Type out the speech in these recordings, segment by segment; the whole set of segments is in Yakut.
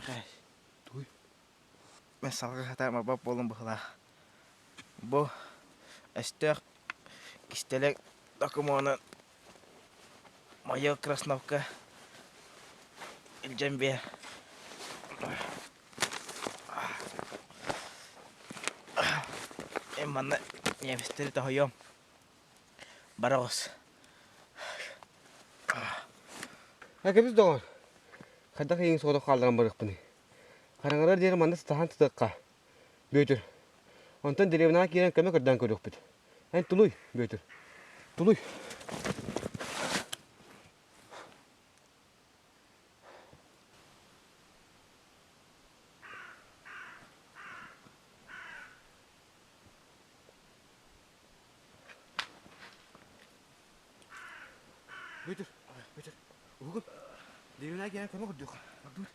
Мэхээс. Туй. Мен салгыы сатаан барбат буоллум быһыылаах. Бу өстөөх кистэлэҥ докумуонун майор Красновка илдьэн биэр. Эн манна немецтэри тоһуйуом. Бара оҕус. Кэбис доҕор, хайдах эйигин соҕотох хаалларан барыахпыный? Хараҥарар диэри манна сытаһан сытыахха, Бүөтүр. Онтон дэриэбинэҕэ киирэн көмө көрдөөн көрүөхпүт. Эн тулуй, Бүөтүр. Тулуй. Бүөтүр, Бүөтүр, уһугун. Дэриэбинэҕэ киирэн көмө көрдүөххэ. Бардыбыт.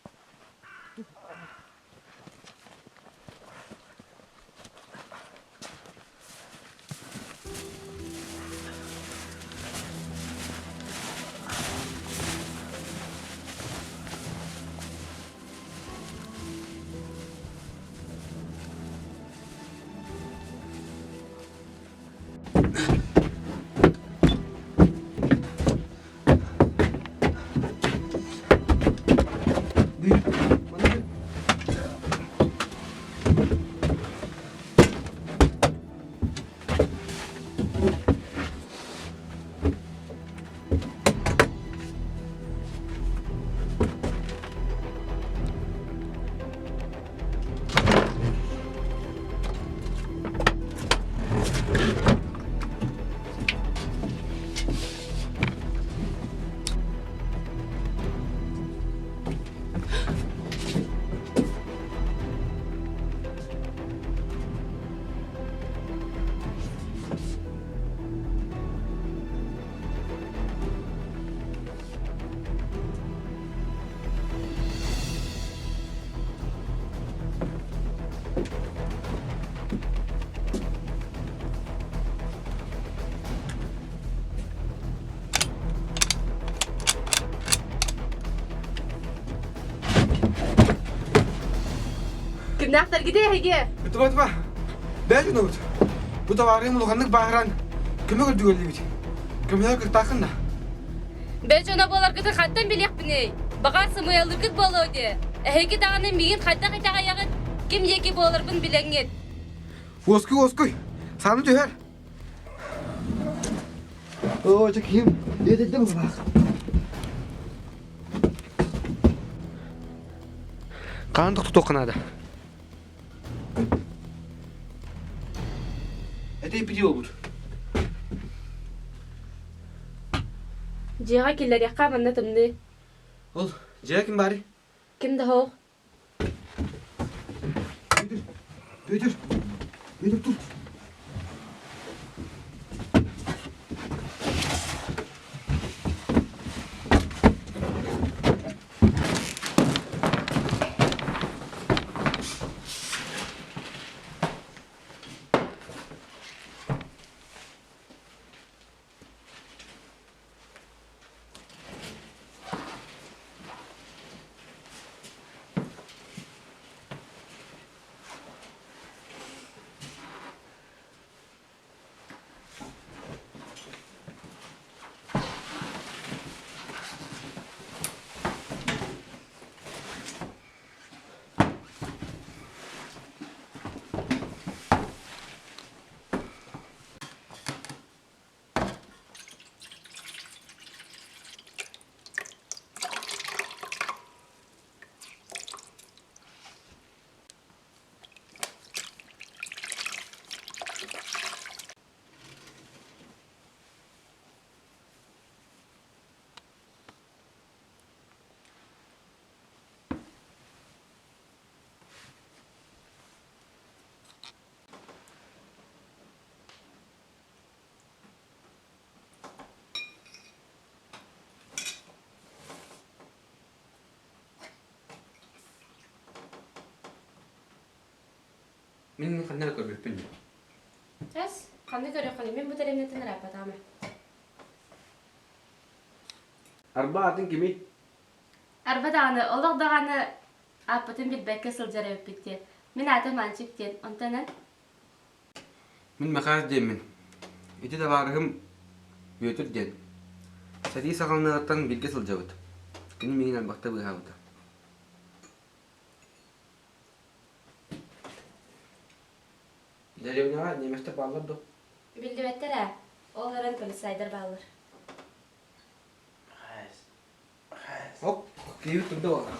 Кимнээхтэргитий эһиги? Туба туба. Бэйэ дьонобут. Бу табаарыым улаханнык бааһыран көмө көрдүгөллүбүт. Көмөлөһө кыртааххын да. Бэйэ дьоно буоларгытын хантан билиэхпиний? Баҕар сымыйалыыргыт буолуо дии. Эһиги даҕаны миигин хайдах итэҕэйэҕит? Ким диэки буоларбын билэҥҥит. Уоскуй, уоскуй. Сааны түһэр. Оо, чэ киһим, иэдэйдэ быһыылаах. Хаан тохтотуохха наада. Это ипити буолбут. Дьиэҕэ киллэриэххэ манна тымныы. Ол, дьиэҕэ ким баарый? Ким да суох. Бүөтүр, Бүөтүр, Бүөтүр тур. Мин ханна эрэ көрбүппүн дии. Эс, ханна көрүөххүнүй? Мин бу тэрилтэтин ырааппатаҕым. Арба атын кимий? Арба даҕаны, олох даҕаны. Ааппытын билбэккэ сылдьар эбиппит диэн. Мин аатым Аанчык диэн, онтон эн? Мин Мэхээс диэммин. Ити табаарыһым Бүөтүр диэн. Сэрии саҕаланыаҕыттан бииргэ сылдьабыт. Кини миигин элбэхтэ быыһаабыта. Дэриэбинэҕэ немецтэр бааллар дуо? Биллибэттэр ээ. Ол эрэн полицайдар бааллар. Мэхээс. Мэхээс. Оп, киһибит турда буолла.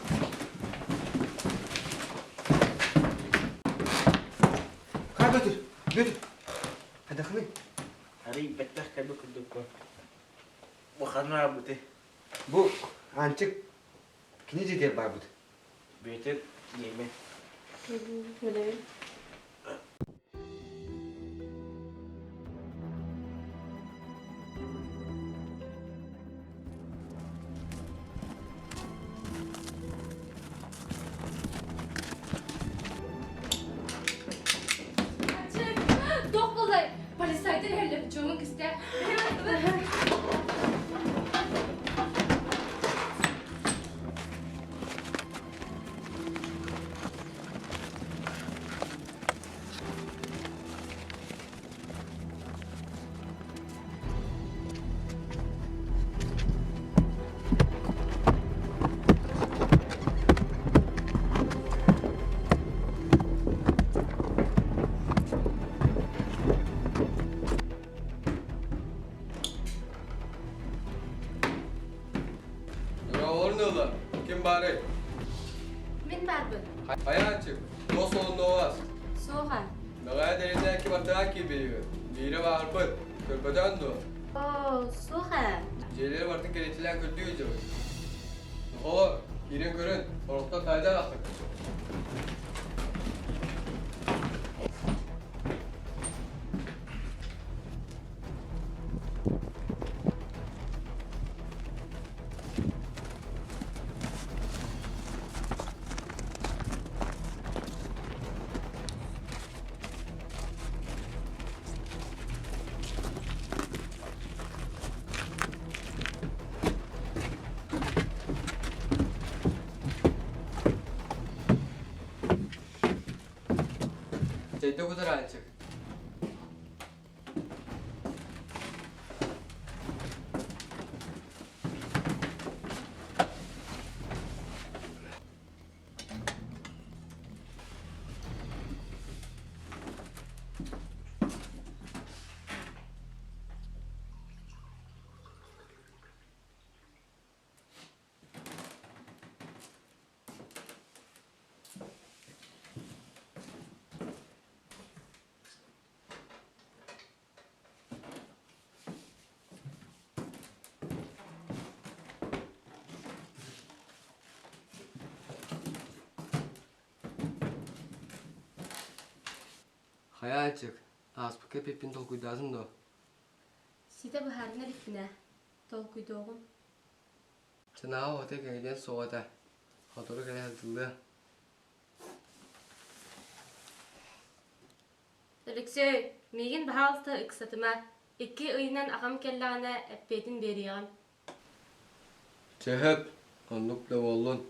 Хаа Бүөтүр, Бүөтүр. Хайдахыный? Арый бэттэх кэлбит курдукпун. Бу ханна барбытый? Бу Аанчык кини дьиэтигэр барбыт. Бүөтүр диэмин. Билэбин. Туох буоллай? Полицайдар иһэллэр, дьоҥҥун кистээ. Дорооболорун ыла, ким баарый? Мин баарбын. Хайааччы, туос олуннуоҕас. Суоҕа. Бэҕэһээ дэриэбинэ бардаах киирбиһиги. Биирэ баарбыт, көрбөтөөн дуо? Оо, суох ээ. Дьиэлэри барытын кэриэтилээн көрдүү сылдьабыт. Нохоо, киирэн көрүн, сорохтор таайда аахтык. Чэйдэ кутараанчык. Хайааччык, ааспыкка эппиппин толкуйдаатыҥ дуо? Ситэ быһаарына иликпинэ, толкуйдуоҕум. Чынааҕа оҕото кэҥэтиэн суоҕа этэ, сотору кэлэ сылдьыллыа. Өлөксөй, миигин баһаалыста ыксатыма, икки ыйынан аҕам кэллэҕинэ эппиэтин биэриэҕим. Чэ сөп, оннук да буоллун.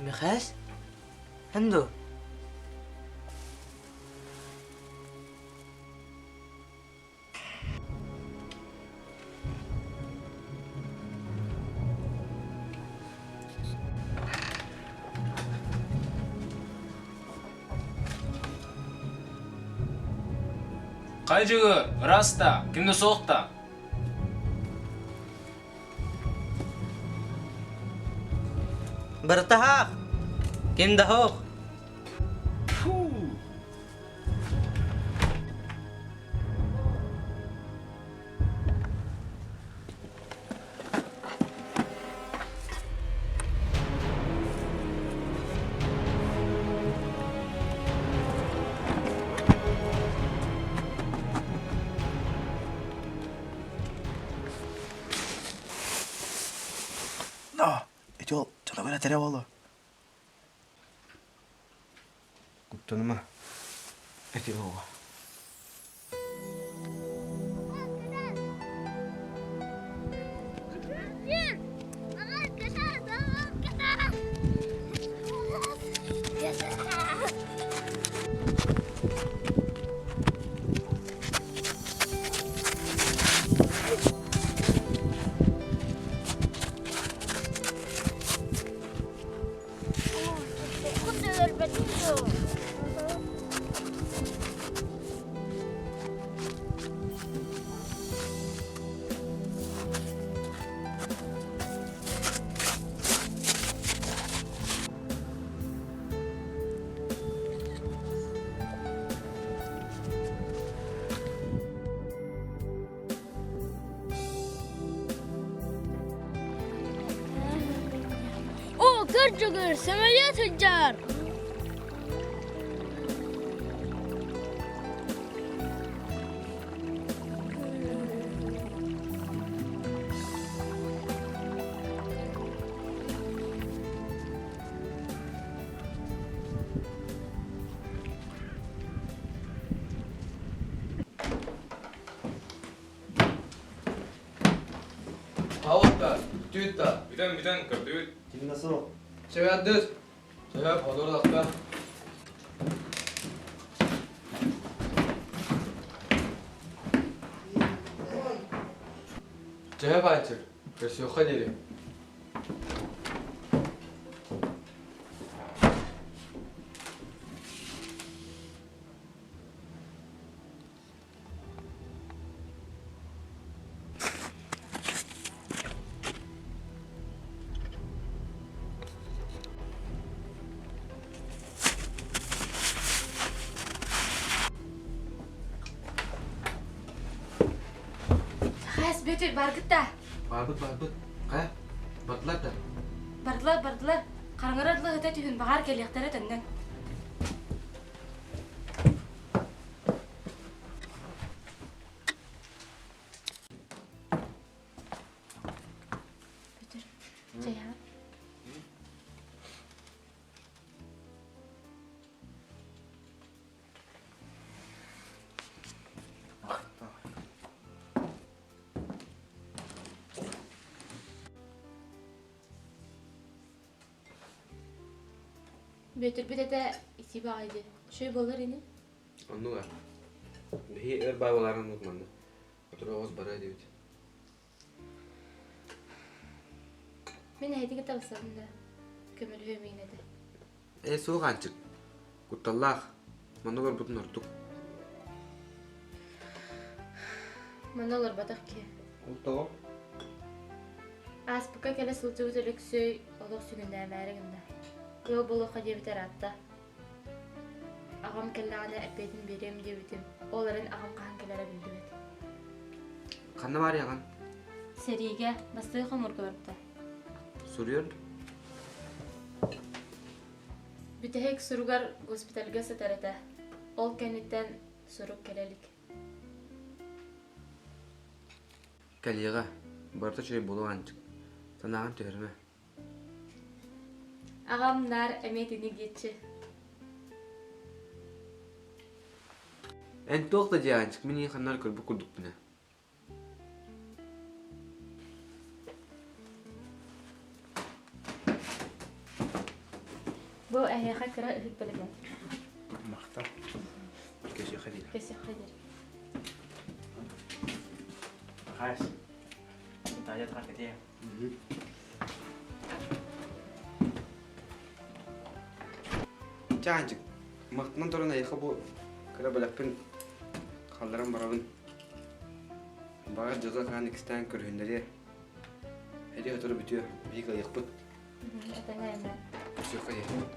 Мэхээс, эн дуо? Хайа Дьөгүөр, ыраас да, ким да суох да? Быртаһаах! Ким да суох! Но, ити ол дьонугар этэрэ буолуо. Куттаныма. Эти оҕо. О, кырдьыгыр, самолет сылдьар! Аҕыста, түүт да. Бүтэн бүтэн көрдүбүт. Кимнэ суох. Чэбэрдис. Чэбэр ходор тахта. Чэбэ баанчык, көрсүөххэ диэри. Хас Бүөтүр баргыт да? Барбыт барбыт. Хайа? Бардылар да? Бардылар бардылар. Хараҥара дылы ыта түһүн баҕар кэлиэхтэрэ төннөн. Бүөтүр, чэй аһа. Бүөтүрбүт этэ ити баҕайы дии. Үчүгэй буолар ини. Оннуга. Биһи өр баабаларын манна. Отур оҕус бара диэбит. Мин эһэтиги табысабын да көмөлөһүөм иин этэ. Ээ суох Аанчык. Кутталлаах. Манна олорбутун ордук. Манна олорботох киһи. Ол тоҕо? Ааспыкка кэлэ сылдьыбыт Өлөксөй олох сүгүннээмээри гынна. Ыал буолуохха диэбитэ ыраатта. Аҕам кэллэҕинэ эппиэтин биэриэм диэбитим, ол эрэн аҕам хаһан кэлэрэ биллибэт. Ханна баарыйаҕын? Сэриигэ бастакы хомуурга барбыта. Суруйар Бүтэһик суругар госпитальга сытар этэ. Ол кэнниттэн сурук кэлэ илик. Кэлиэҕэ, барыта үчүгэй буолуо Аанчык. Санааҕын түһэримэ. Аҕам наар эмиэ итинник диэччи. Эн туох да дии Аанчык, мин эйигин ханна эрэ көрбүт курдукпун ээ. Бу эһиэхэ кыра ыһык бэлэмнэн. Махтал. Көсүөххэ диэри. Көсүөххэ диэри. Хаас. Таня тахар Чэ Аанчык, махтанан туран эйиэхэ бу кыра бэлэхпин халларан барабын. Баҕар дьылҕа хаан иккистээн көрүһүннэриэ. Эдии сотору бүтүө, биһиги кыайыахпыт. Этэҥҥэ эмэ. Көрсүөххэ диэри.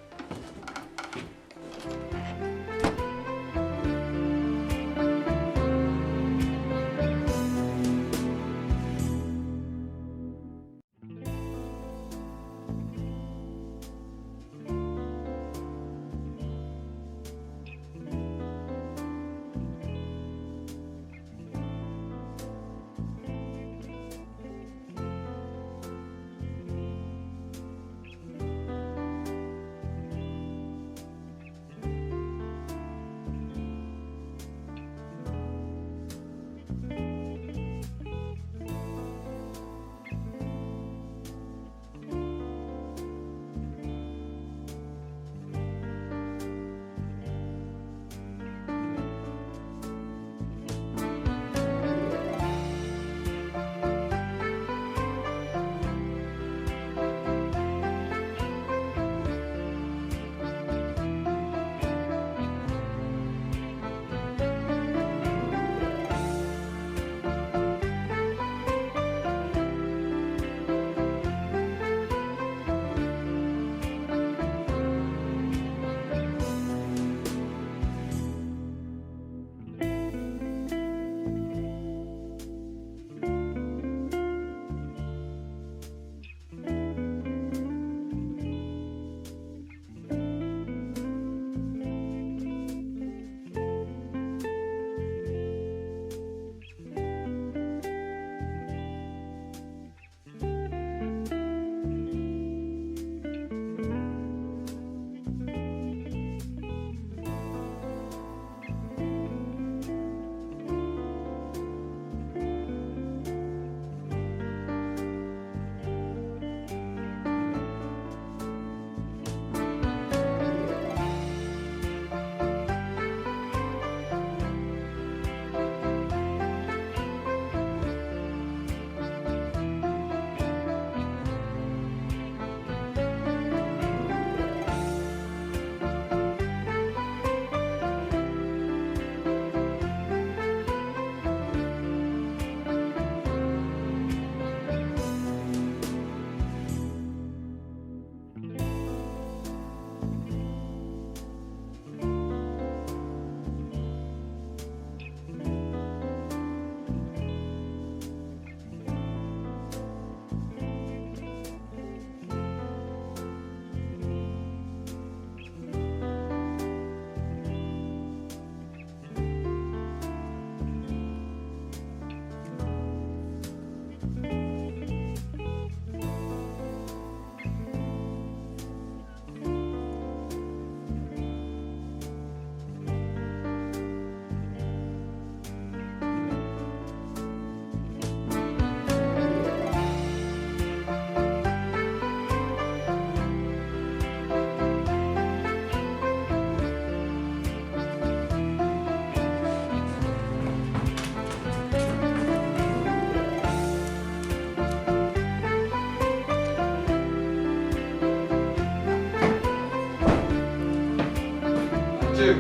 Аанчык!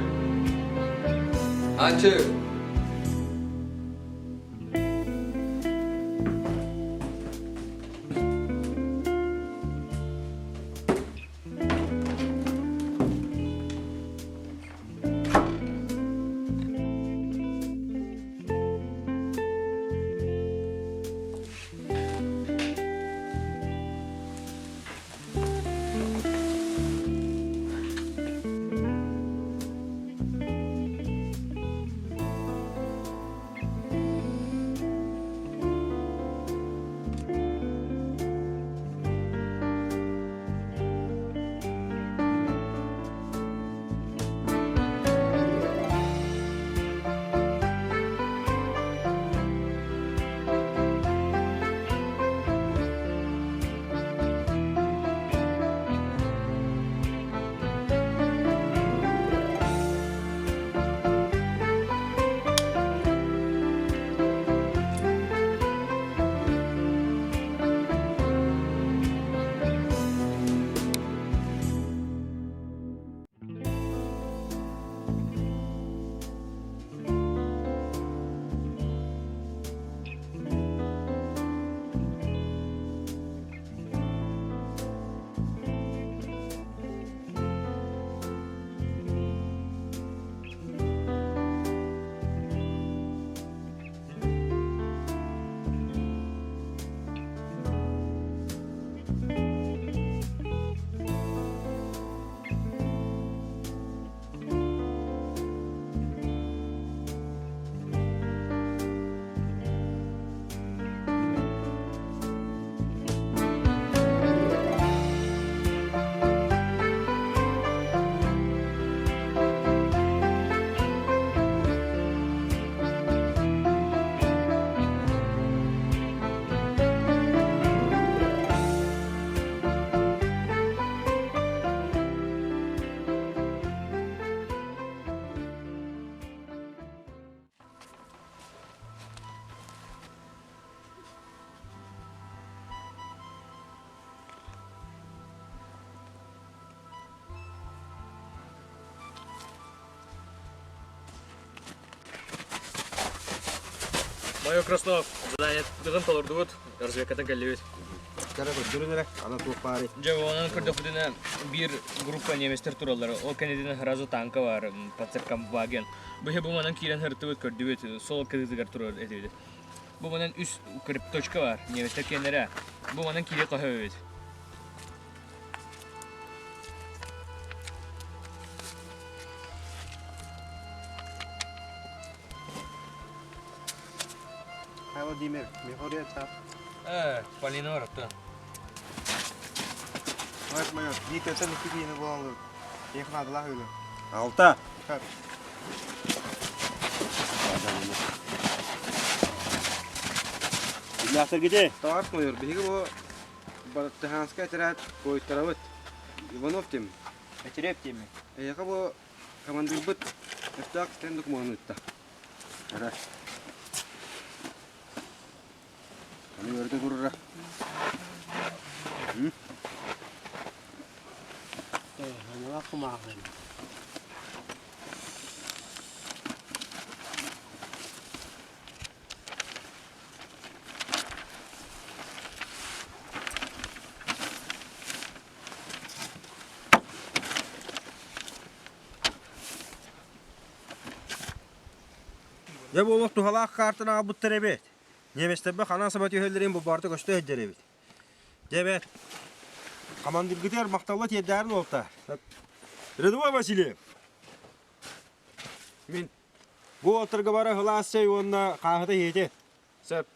Аанчык! Майор Краснов, заданиетын толордубут, разведкатын кэллибит. Дьэ, онон көрдөхпүтүнэ биир группа немецтэр тураллар. Ол кэннитинэн сразу танка бар, Панцеркамваген. Быһа бу манан киирэн сырыттыбыт, көрдүбүт, сол кытыытыгар турар этибит. Бу манан үс точка бар, немецтэр киэннэрэ. Бу манан киирэ көһөбүт. Владимир, Михаил Цап. Полина баратта. Майор, биир көтөн икки киһини булаллар. Их наадалаах үлэ. Алта. Биллээхтэргити. Товарищ майор, биһиги бу Бартыһаанскай отряд буойуттарабыт. Иванов Тим. Эчиреп Тими. Эйиэхэ бу командирбыт өстөөх стенд докумуонун ыытта. Ара. Аны өрүтэ турара. Дьэ бу олох туһалаах каартаны аҕалбыттар эбит. Немецтэрбэ ханан саба түһэллэрин бу барыта көстө сылдьар эбит. Дьэ эбээт, командиргытыгар махталла тиэрдээрин уолта. Рядовой Васильев! Мин. Бу уолтарга бара һылаас чэй уонна хааһыта иһити. Сөп.